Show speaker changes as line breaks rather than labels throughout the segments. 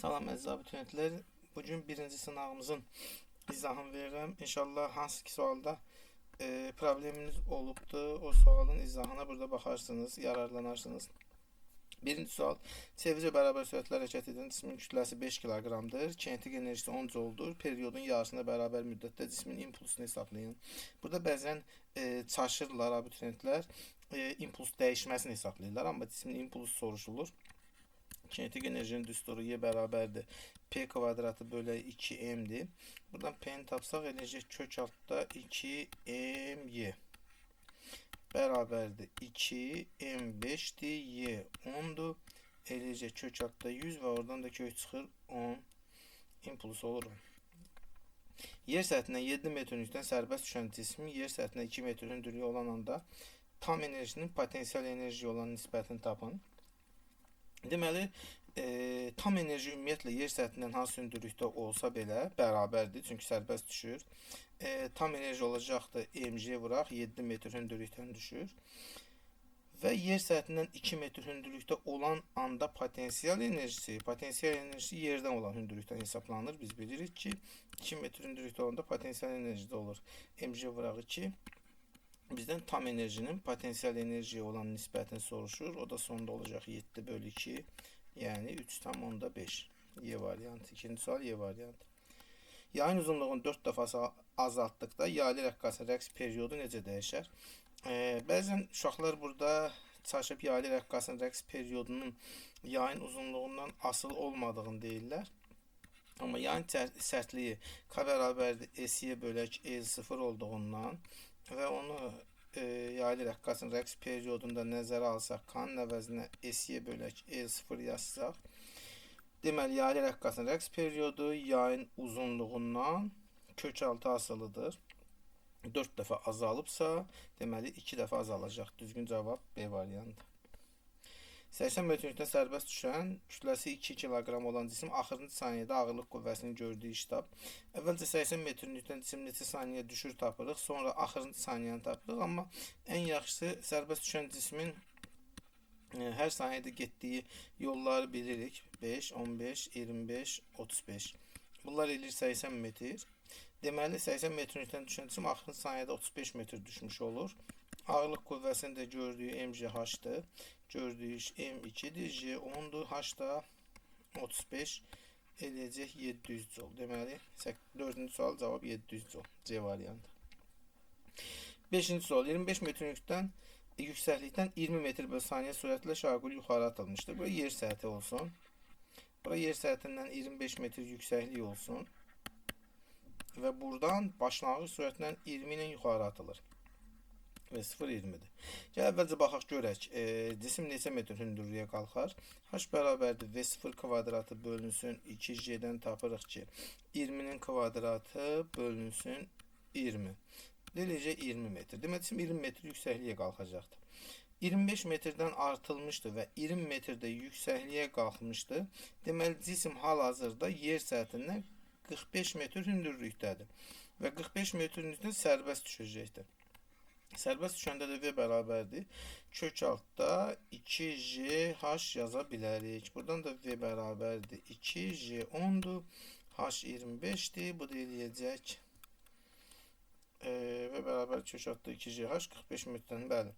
Salam əziz abituriyentlər. Bugün birinci sınağımızın izahını verirəm. İnşallah hansı ki sualda probleminiz olubdur, o sualın izahına burada baxarsınız, yararlanarsınız. Birinci sual. Çevrici bərabər sürətlə hərəkət edən cismin kütləsi 5 kiloqramdır. Kinetik enerjisi 10 jouldur. Periodun yarısına bərabər müddətdə cismin impulsunu hesablayın. Burada bəzən çaşırlar abituriyentlər. İmpuls dəyişməsini hesablayırlar, amma cismin impulsu soruşulur. Kinetik enerjinin düsturu Y bərabərdir P kvadratı bölü 2M-dir. Buradan P-ni tapsaq eləyəcək kök altda 2MY bərabərdir 2, M 5-dir, Y 10-dur. Eləyəcək kök altda 100 və oradan da kök çıxır 10 impuls olur. Yer səthindən 7 metr hündürlükdən sərbəst düşən cismin yer səthinə 2 metr hündürlüyü olan anda tam enerjinin potensial enerjiyə olan nisbətini tapın. Deməli, tam enerji ümumiyyətlə yer səthindən hansı hündürlükdə olsa belə bərabərdir, çünki sərbəst düşür. Tam enerji olacaqdır mg vuraq 7 metr hündürlükdən düşür. Və yer səthindən 2 metr hündürlükdə olan anda potensial enerjisi yerdən olan hündürlükdən hesablanır. Biz bilirik ki, 2 metr hündürlükdə olanda potensial enerji də olur. Mg vuraq 2. Bizdən tam enerjinin potensial enerjiyə olan nisbətini soruşur. O da sonda olacaq 7 bölü 2, yəni 3,5. Y variantı. İkinci sual Y variantı. Yayın uzunluğunu 4 dəfə azaltdıqda yaylı rəqqasın rəqs periodu necə dəyişər? Bəzən uşaqlar burada çaşıb yaylı rəqqasın rəqs periodunun yayın uzunluğundan asılı olmadığını deyirlər. Amma yayın sərtliyi K bərabərdir SY bölək L0 olduğundan və onu yaylı rəqqasın rəqs periodunda nəzərə alsaq, K-nın əvəzinə SY bölək L0 yazsaq, deməli, yaylı rəqqasın rəqs periodu yayın uzunluğundan kök 6 asılıdır. 4 dəfə azalıbsa, deməli 2 dəfə azalacaq. Düzgün cavab B variantı. 80 metrlikdən sərbəst düşən, kütləsi 2 kiloqram olan cisim axırıncı saniyədə ağırlıq qüvvəsinin gördüyü şitab. Əvvəlcə 80 metrlikdən cisim neçə saniyə düşür tapırıq, sonra axırıncı saniyəni tapırıq. Amma ən yaxşısı sərbəst düşən cismin hər saniyədə getdiyi yolları bilirik. 5, 15, 25, 35. Bunlar eləyir 80 metr. Deməli, 80 metrlikdən düşən cisim axırıncı saniyədə 35 metr düşmüş olur. Ağırlıq qüvvəsinin də gördüyü MGH-dır. Gördüyü iş M2-dir, J 10-dur, H da 35 eləyəcək 700 joule. Deməli, 4-cü sual cavab 700 joule. C variantı. 5-ci sual. 25 metrlikdən yüksəklikdən 20 metr bölü saniyə sürətlə şaqul yuxarı atılmışdır. Bura yer səthi olsun. Bura yer səthindən 25 metr yüksəklik olsun. Və buradan başlanğıc sürətlə 20 ilə yuxarı atılır. Və 0,20-dir. Gəl əvvəlcə baxaq görək. Cisim neçə metr hündürlüyə qalxar? H bərabərdir V0 kvadratı bölünsün 2G-dən tapırıq ki, 20-nin kvadratı bölünsün 20. Eləyəcək 20 metr. Demək, cisim 20 metr yüksəkliyə qalxacaqdır. 25 metrdən artılmışdı və 20 metrdə yüksəkliyə qalxmışdı. Deməli, cisim hal-hazırda yer səthindən 45 metr hündürlükdədir. Və 45 metr hündürlükdən sərbəst düşəcəkdir. Sərbəst düşəndə də V bərabərdir. Kök altda 2GH yaza bilərik. Buradan da V bərabərdir. 2G 10-dur. H 25-dir. Bu da eləyəcək. V bərabər kök altda 2GH 45 metrdən. Bəli.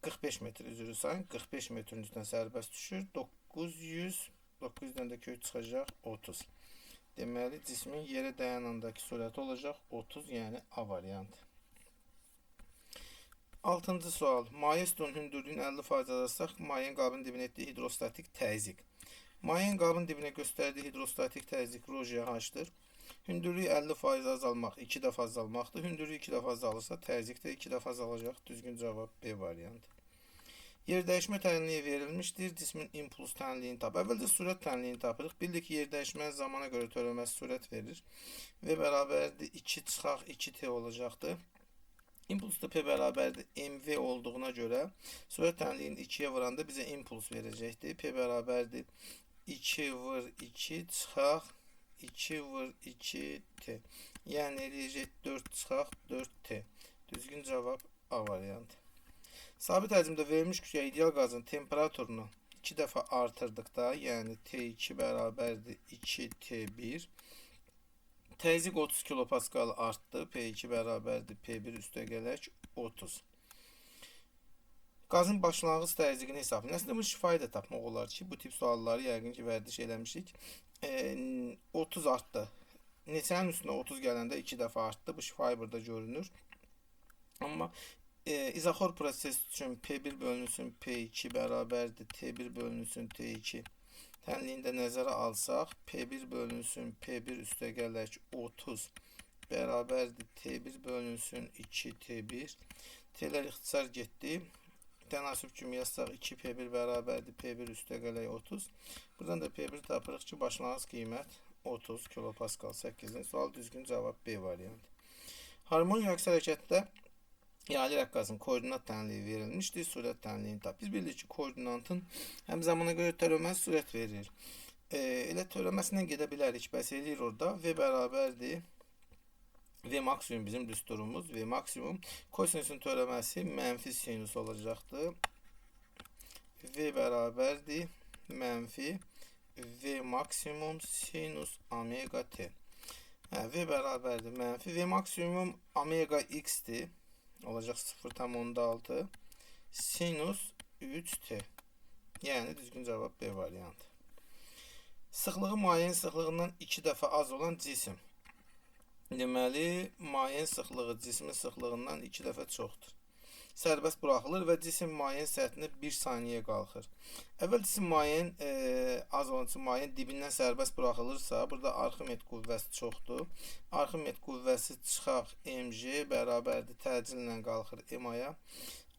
45 metr üzrü sayın. 45 metrin üstündən sərbəst düşür. 900. 900-dən də kök çıxacaq 30. Deməli, cismin yerə dayanandakı sürəti olacaq 30, yəni A variantı. 6-cı sual. Maye sütunun hündürlüyünün 50% azaltsaq, mayenin qabın dibinə etdiyi hidrostatik təzyiq. Mayenin qabın dibinə göstərdiyi hidrostatik təzyiq rho GH-dır. Hündürlüyü 50% azalmaq 2 dəfə azalmaqdır. Hündürlüyü 2 dəfə azalırsa, təzyiq də 2 dəfə azalacaq. Düzgün cavab B variantı. Yerdəyişmə tənliyi verilmişdir. Cismin impuls tənliyini tap. Əvvəlcə sürət tənliyini tapırıq. Bildik ki, yerdəyişmənin zamana görə törəməsi sürət verir. V bərabərdir 2 çıxaq 2T olacaqdır. İmpuls da P bərabərdir MV olduğuna görə sürət tənliyini 2-yə vuranda bizə impuls verəcəkdir. P bərabərdir 2 vur 2 çıxaq 2 vur 2T. Yəni eləyəcək 4 çıxaq 4T. Düzgün cavab A variantı. Sabit həcmdə verilmiş kütləyə ideal qazın temperaturunu 2 dəfə artırdıqda, yəni T2 bərabərdir 2T1. Təzyiq 30 kilopaskal artdı. P2 bərabərdir P1 üstə gələk 30. Qazın başlanğıc təzyiqini hesablayın. Əslində bunu şifahi də tapmaq olar ki, bu tip sualları yəqin ki, vərdiş eləmişik. 30 artdı. Neçənin üstünə 30 gələndə 2 dəfə artdı. Bu şifahi burada görünür. Amma izoxor proses üçün P1 bölünsün P2 bərabərdir T1 bölünsün T2. Tənliyini də nəzərə alsaq, P1 bölünsün P1 üstə gələk 30 bərabərdir T1 bölünsün 2T1. T-lər ixtisar getdi. Tənasüb kimi yazsaq 2P1 bərabərdir P1 üstə gələk 30. Buradan da P1 tapırıq ki, başlanğıc qiymət 30 kilopaskal. 8-ci sual düzgün cavab B variantı. Harmonik əks hərəkətdə yaylı rəqqasın koordinat tənliyi verilmişdir. Sürət tənliyini tap. Biz bilirik ki, koordinatın həm zamana görə törəməsi sürət verir. Elə törəməsindən gedə bilərik. Bəs eləyir orada. V bərabərdir. V maksimum bizim düsturumuz. V maksimum. Kosinusun törəməsi mənfi sinus olacaqdır. V bərabərdir. Mənfi V maksimum sinus omega t. V bərabərdir. Mənfi V maksimum omega x-dir. Olacaq 0,6 sinus 3t. Yəni düzgün cavab B variantı. Sıxlığı mayenin sıxlığından 2 dəfə az olan cisim. Deməli, mayenin sıxlığı cismin sıxlığından 2 dəfə çoxdur. Sərbəst buraxılır və cisim mayenin səthinə 1 saniyə qalxır. Əvvəl cisim mayenin az olan cisim mayenin dibindən sərbəst buraxılırsa, burada Arximed qüvvəsi çoxdur. Arximed qüvvəsi çıxaq mg bərabərdir təcillə qalxır m-aya.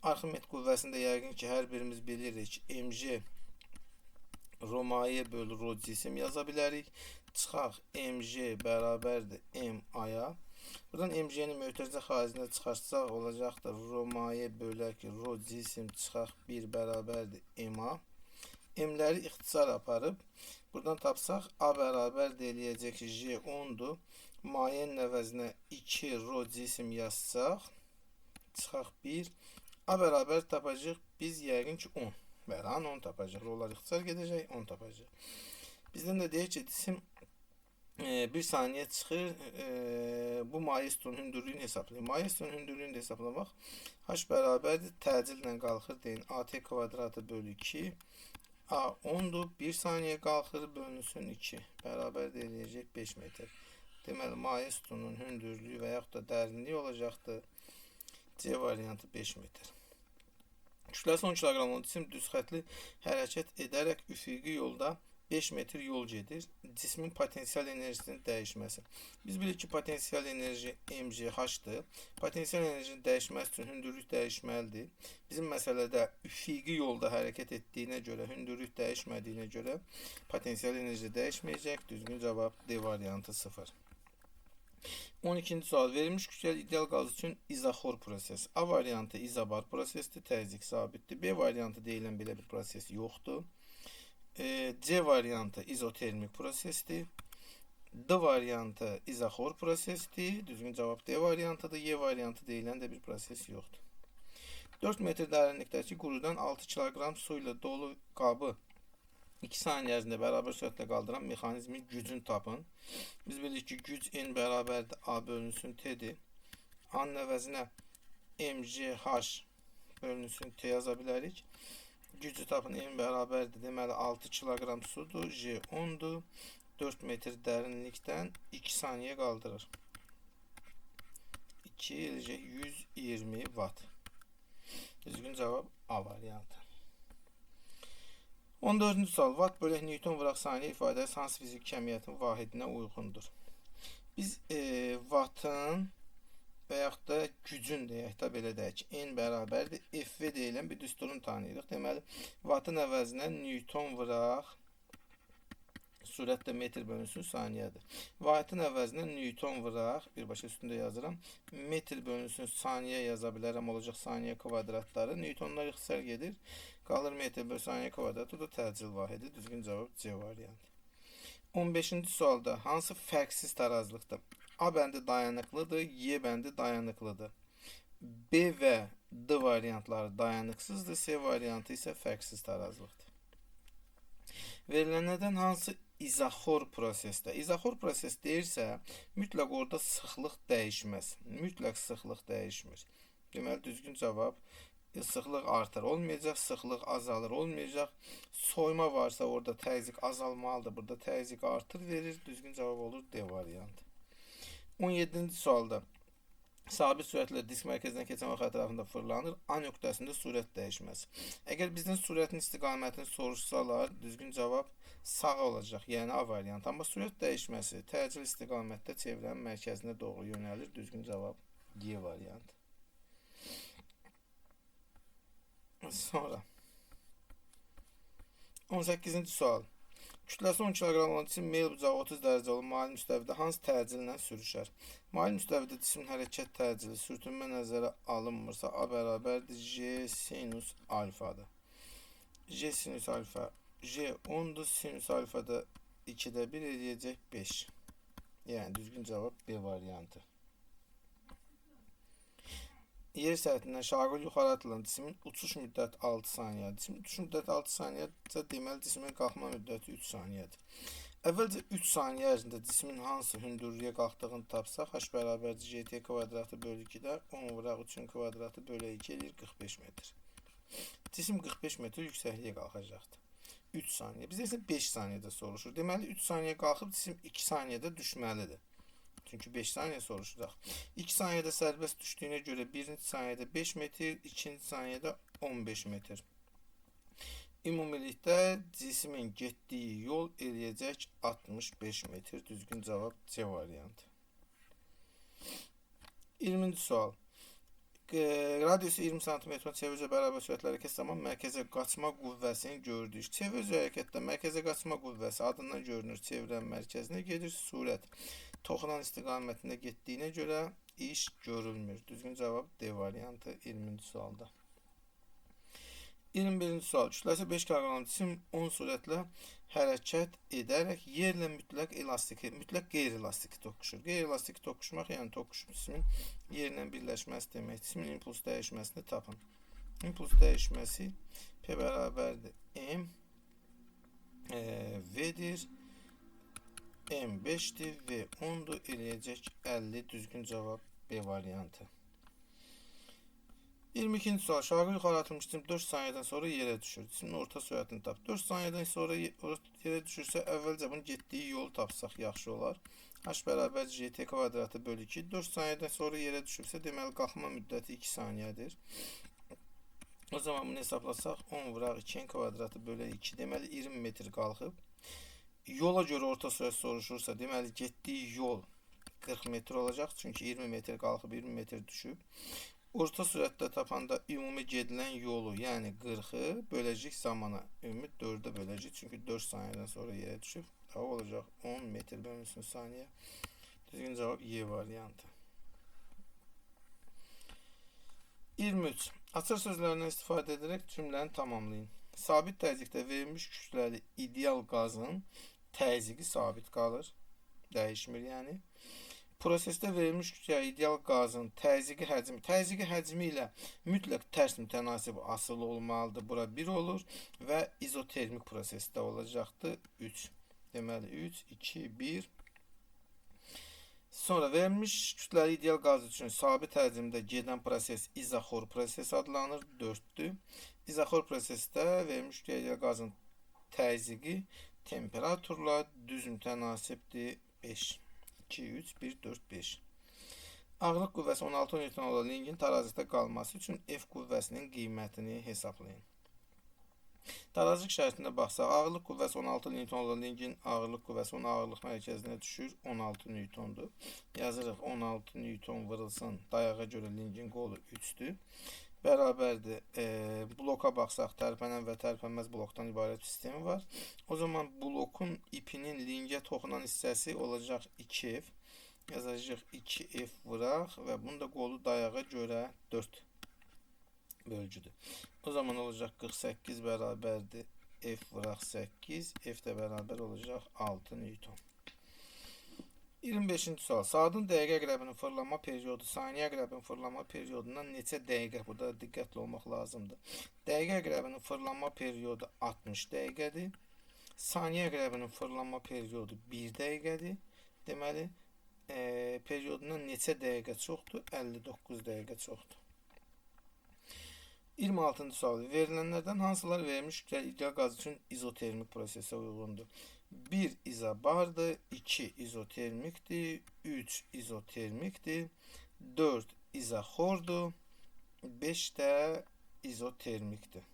Arximed qüvvəsini də yəqin ki, hər birimiz bilirik. Mg rho maye bölü rho cisim yaza bilərik. Çıxaq mg bərabərdir m-aya. Buradan mg-ni mötərizə xaricinə çıxartsaq olacaqdır rho maye bölək rho cisim çıxaq 1 bərabərdir m-a. M-ləri ixtisar aparıb buradan tapsaq a bərabərdir eləyəcək j 10-dur. Mayenin əvəzinə 2 rho cisim yazsaq çıxaq 1. A bərabər tapacaq biz yəqin ki 10. Bəran 10 tapacaq. Rolar ixtisar gedəcək 10 tapacaq. Bizdən də deyək ki cisim 1 saniyə çıxır. Bu maye sütunun hündürlüyünü hesablayın. Maye sütunun hündürlüyünü də hesablamaq h bərabərdir. Təcillə qalxır deyin. AT kvadratı bölü 2. A 10-dur. 1 saniyə qalxır bölünsün 2. Bərabər eləyəcək 5 metr. Deməli, maye sütununun hündürlüyü və yaxud da dərinliyi olacaqdır. C variantı 5 metr. Kütləsi 10 kiloqram olan cisim düz xətli hərəkət edərək üfüqi yolda 5 metr yol gedir. Cismin potensial enerjisinin dəyişməsi. Biz bilirik ki, potensial enerji mgh-dır. Potensial enerjinin dəyişməsi üçün hündürlük dəyişməlidir. Bizim məsələdə üfüqi yolda hərəkət etdiyinə görə, hündürlük dəyişmədiyinə görə potensial enerji dəyişməyəcək. Düzgün cavab D variantı 0. 12-ci sual. Verilmiş kütləli ideal qaz üçün izoxor proses. A variantı izobar prosesdir, təzyiq sabitdir. B variantı deyilən belə bir proses yoxdur. C variantı izotermik prosesdir. D variantı izoxor prosesdir. Düzgün cavab D variantıdır. Y variantı deyilən də bir proses yoxdur. 4 metr dərinlikdəki qurudan 6 kiloqram su ilə dolu qabı 2 saniyə ərzində bərabər sürətlə qaldıran mexanizmin gücünü tapın. Biz bilirik ki, güc N bərabərdir A bölünsün T-dir. A-nın əvəzinə mgh bölünsün T yaza bilərik. Gücü tapın M bərabərdir. Deməli 6 kiloqram sudur. J 10-dur. 4 metr dərinlikdən 2 saniyə qaldırır. 2 eləcək 120 watt. Düzgün cavab A variantı. 14-cü sual. Watt bölək Newton vuraq saniyə ifadəsi hansı fiziki kəmiyyətin vahidinə uyğundur? Biz wattın və yaxud da gücün deyək də belə deyək ki, N bərabərdir FV deyilən bir düsturunu tanıyırıq. Deməli, wattın əvəzinə Newton vuraq sürət də metr bölünsün saniyədir. Vahidin əvəzinə Newton vuraq, birbaşa üstündə yazıram, metr bölünsün saniyə yaza bilərəm, olacaq saniyə kvadratları. Newtonlar ixtisar gedir, qalır metr bölü saniyə kvadratı, o da təcil vahidi. Düzgün cavab C variantı. 15-ci sualda hansı fərqsiz tarazlıqdır? A bəndi dayanıqlıdır, Y bəndi dayanıqlıdır. B və D variantları dayanıqsızdır, C variantı isə fərqsiz tarazlıqdır. Verilənlərdən hansı izaxor prosesdə? İzaxor proses deyirsə, mütləq orada sıxlıq dəyişməz. Mütləq sıxlıq dəyişmir. Deməli, düzgün cavab sıxlıq artır olmayacaq, sıxlıq azalır olmayacaq. Soyma varsa orada təzyiq azalmalıdır. Burada təzyiq artır verir. Düzgün cavab olur D variantı. 17-ci sualda sabit sürətlə disk mərkəzindən keçən ox ətrafında fırlanır. A nöqtəsində sürət dəyişməsi. Əgər bizdən sürətin istiqamətini soruşsalar, düzgün cavab sağa olacaq, yəni A variantı. Amma sürət dəyişməsi təcil istiqamətdə çevrənin mərkəzinə doğru yönəlir. Düzgün cavab G variantı. Sonra 18-ci sual. Kütləsi 10 kg olan cisim meyl bucağı 30 dərəcə olan mail müstəvidə hansı təcillə sürüşər? Mail müstəvidə cismin hərəkət təcili sürtünmə nəzərə alınmırsa A bərabərdir J sinus alfadır. J sinus alfa J 10-dur, sinus alfa da 2-də 1 eləyəcək 5. Yəni düzgün cavab B variantı. Yer səthindən şaqul yuxarı atılan cismin uçuş müddəti 6 saniyədir. Cismin uçuş müddəti 6 saniyədirsə, deməli cismin qalxma müddəti 3 saniyədir. Əvvəlcə 3 saniyə ərzində cismin hansı hündürlüyə qalxdığını tapsaq, h bərabərdir gt kvadratı bölü 2-də 10 vuraq 3-ün kvadratı bölü 2 eləyir 45 metr. Cisim 45 metr yüksəkliyə qalxacaqdır. 3 saniyə. Bizə isə 5 saniyədə soruşur. Deməli 3 saniyə qalxıb cisim 2 saniyədə düşməlidir. Çünki 5 saniyə soruşacaq. 2 saniyədə sərbəst düşdüyünə görə 1-ci saniyədə 5 metr, 2-ci saniyədə 15 metr. Ümumilikdə cismin getdiyi yol eləyəcək 65 metr. Düzgün cavab C variantı. 20-ci sual. Radiusu 20 sm çevre üzrə bərabər sürətlə hərəkət zaman mərkəzə qaçma qüvvəsini gördük. Çevrə üzrə hərəkətdə mərkəzə qaçma qüvvəsi adından görünür. Çevrənin mərkəzinə gedir. Sürət toxunan istiqamətində getdiyinə görə iş görülmür. Düzgün cavab D variantı 20-ci sualda. 21-ci sual. Kütləsi 5 kg cisim 10 sürətlə hərəkət edərək yerlə mütləq elastiki, mütləq qeyri-elastiki toqquşur. Qeyri-elastiki toqquşmaq, yəni toqquşub cismin yerlə birləşməsi demək. Cismin impuls dəyişməsini tapın. İmpuls dəyişməsi P bərabərdir M V-dir. M 5-dir, V 10-dur, eləyəcək 50. Düzgün cavab B variantı. 22-ci sual. Şaqul yuxarı atılmış cisim 4 saniyədən sonra yerə düşür. Cismin orta sürətini tap. 4 saniyədən sonra yerə düşürsə, əvvəlcə bunun getdiyi yolu tapsaq yaxşı olar. H bərabər gt kvadratı bölü 2. 4 saniyədən sonra yerə düşübsə, deməli qalxma müddəti 2 saniyədir. O zaman bunu hesablasaq, 10 vuraq 2-nin kvadratı bölü 2. Deməli 20 metr qalxıb. Yola görə orta sürət soruşursa, deməli getdiyi yol 40 metr olacaq. Çünki 20 metr qalxıb, 20 metr düşüb. Orta sürətdə tapanda ümumi gedilən yolu, yəni 40-ı böləcək zamana. Ümumi 4-ə böləcək. Çünki 4 saniyədən sonra yerə düşüb. Daha olacaq 10 metr bölünsün saniyə. Düzgün cavab Y variantı. 23. Açar sözlərindən istifadə edərək cümləni tamamlayın. Sabit təzyiqdə verilmiş kütləli ideal qazın təzyiqi sabit qalır. Dəyişmir yəni. Prosesdə verilmiş kütləli ideal qazın təzyiqi həcmi, təzyiqi həcmi ilə mütləq tərs mütənasib asılı olmalıdır. Bura 1 olur və izotermik prosesdə olacaqdır 3. Deməli 3, 2, 1. Sonra verilmiş kütləli ideal qaz üçün sabit həcmdə gedən proses izaxor proses adlanır. 4-dür. İzaxor prosesdə verilmiş kütləli ideal qazın təzyiqi temperaturla düz mütənasibdir 5. 2, 3, 1, 4, 5. Ağırlıq qüvvəsi 16 Newton olan lingin tarazlıqda qalması üçün F qüvvəsinin qiymətini hesablayın. Tarazlıq şərtində baxsaq, ağırlıq qüvvəsi 16 Newton olan lingin ağırlıq qüvvəsi onun ağırlıq mərkəzinə düşür, 16 Newtondur. Yazırıq 16 Newton vurulsun, dayağa görə lingin qolu 3-dür. Bərabərdir. Bloka baxsaq, tərpənən və tərpənməz blokdan ibarət sistemi var. O zaman blokun ipinin lingə toxunan hissəsi olacaq 2F. Yazacaq 2F vuraq və bunun da qolu dayağa görə 4 bölgüdür. O zaman olacaq 48 bərabərdir F vuraq 8. F də bərabər olacaq 6 Newton. 25-ci sual. Saatın dəqiqə əqrəbinin fırlanma periodu saniyə əqrəbinin fırlanma periodundan neçə dəqiqə? Burada diqqətli olmaq lazımdır. Dəqiqə əqrəbinin fırlanma periodu 60 dəqiqədir. Saniyə əqrəbinin fırlanma periodu 1 dəqiqədir. Deməli, periodundan neçə dəqiqə çoxdur? 59 dəqiqə çoxdur. 26-cı sual. Verilənlərdən hansılar verilmiş ideal qaz üçün izotermik prosesə uyğundur? 1 izobardır, 2 izotermikdir, 3 izotermikdir, 4 izoxordur, 5 də izotermikdir.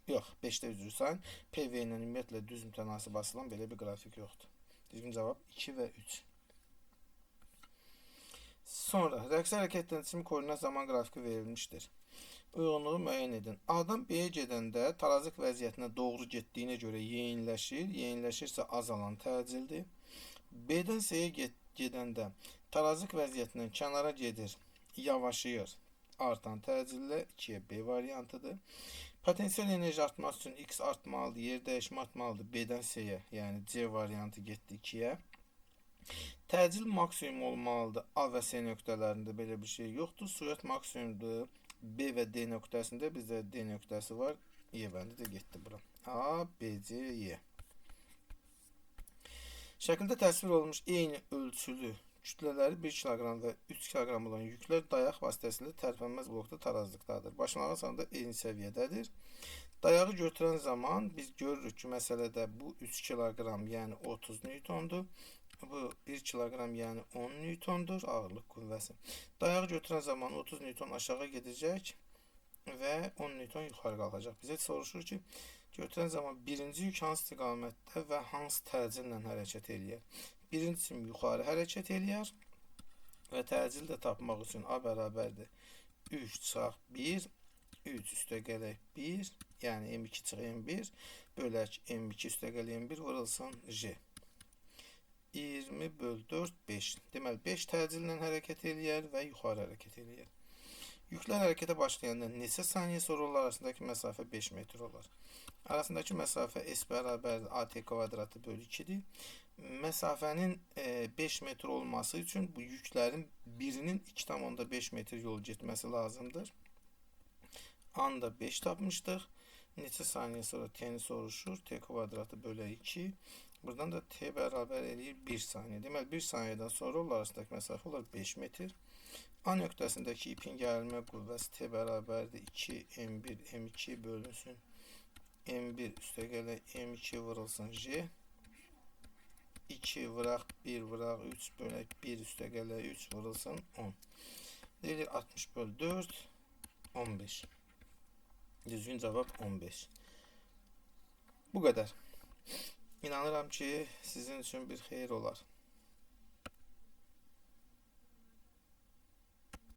Yox, 5 də üzr sayın. PV ilə ümumiyyətlə düz mütənasib asılan belə bir qrafik yoxdur. Düzgün cavab 2 və 3. Sonra rəqsi hərəkətdən cisim koordinat zaman qrafiki verilmişdir. Uyğunluğu müəyyən edin. A-dan B-yə gedəndə tarazlıq vəziyyətinə doğru getdiyinə görə yeyinləşir. Yeyinləşirsə azalan təcildir. B-dən C-yə gedəndə tarazlıq vəziyyətindən kənara gedir, yavaşıyır. Artan təcillə 2-yə B variantıdır. Potensial enerji artması üçün X artmalıdır, yer dəyişimi artmalıdır. B-dən C-yə, yəni C variantı getdi 2-yə. Təcil maksimum olmalıdır. A və C nöqtələrində belə bir şey yoxdur. Sürət maksimumdur. B və D nöqtəsində bizdə D nöqtəsi var. Y bəndi də getdi bura. A, B, C, Y. Şəkildə təsvir olunmuş eyni ölçülü kütlələri 1 kiloqram və 3 kiloqram olan yüklər dayaq vasitəsilə tərpənməz blokda tarazlıqdadır. Başlanğıc anda eyni səviyyədədir. Dayağı götürən zaman biz görürük ki, məsələdə bu 3 kiloqram, yəni 30 Newtondur. Bu 1 kiloqram, yəni 10 Newtondur ağırlıq qüvvəsi. Dayağı götürən zaman 30 Newton aşağı gedəcək və 10 Newton yuxarı qalxacaq. Bizə soruşur ki, götürən zaman birinci yük hansı istiqamətdə və hansı təcillə hərəkət eləyər? Birinci cisim yuxarı hərəkət eləyər və təcil də tapmaq üçün A bərabərdir 3 çıx 1, 3 üstəgələk 1, yəni M2 çıx M1 bölək M2 üstəgələk M1 vurulsun J. 20 böl 4, 5. Deməli, 5 təcillə hərəkət eləyər və yuxarı hərəkət eləyər. Yüklər hərəkətə başlayanda neçə saniyə sonra onlar arasındakı məsafə 5 metr olar? Arasındakı məsafə S bərabərdir AT kvadratı bölü 2-dir. Məsafənin 5 metr olması üçün bu yüklərin birinin 2,5 metr yol getməsi lazımdır. A-nı 5 tapmışdıq. Neçə saniyə sonra T-ni soruşur? T kvadratı bölü 2. Buradan da T bərabər eləyir 1 saniyə. Deməli, 1 saniyədən sonra onlar arasındakı məsafə olar 5 metr. A nöqtəsindəki ipin gərilmə qüvvəsi T bərabərdir 2 M1 M2 bölünsün M1 üstəgələk M2 vurulsun J. 2 vuraq 1 vuraq 3 bölək 1 üstəgələk 3 vurulsun 10. Deyilir 60 böl 4 15. Düzgün cavab 15. Bu qədər. İnanıram ki, sizin üçün bir xeyir olar.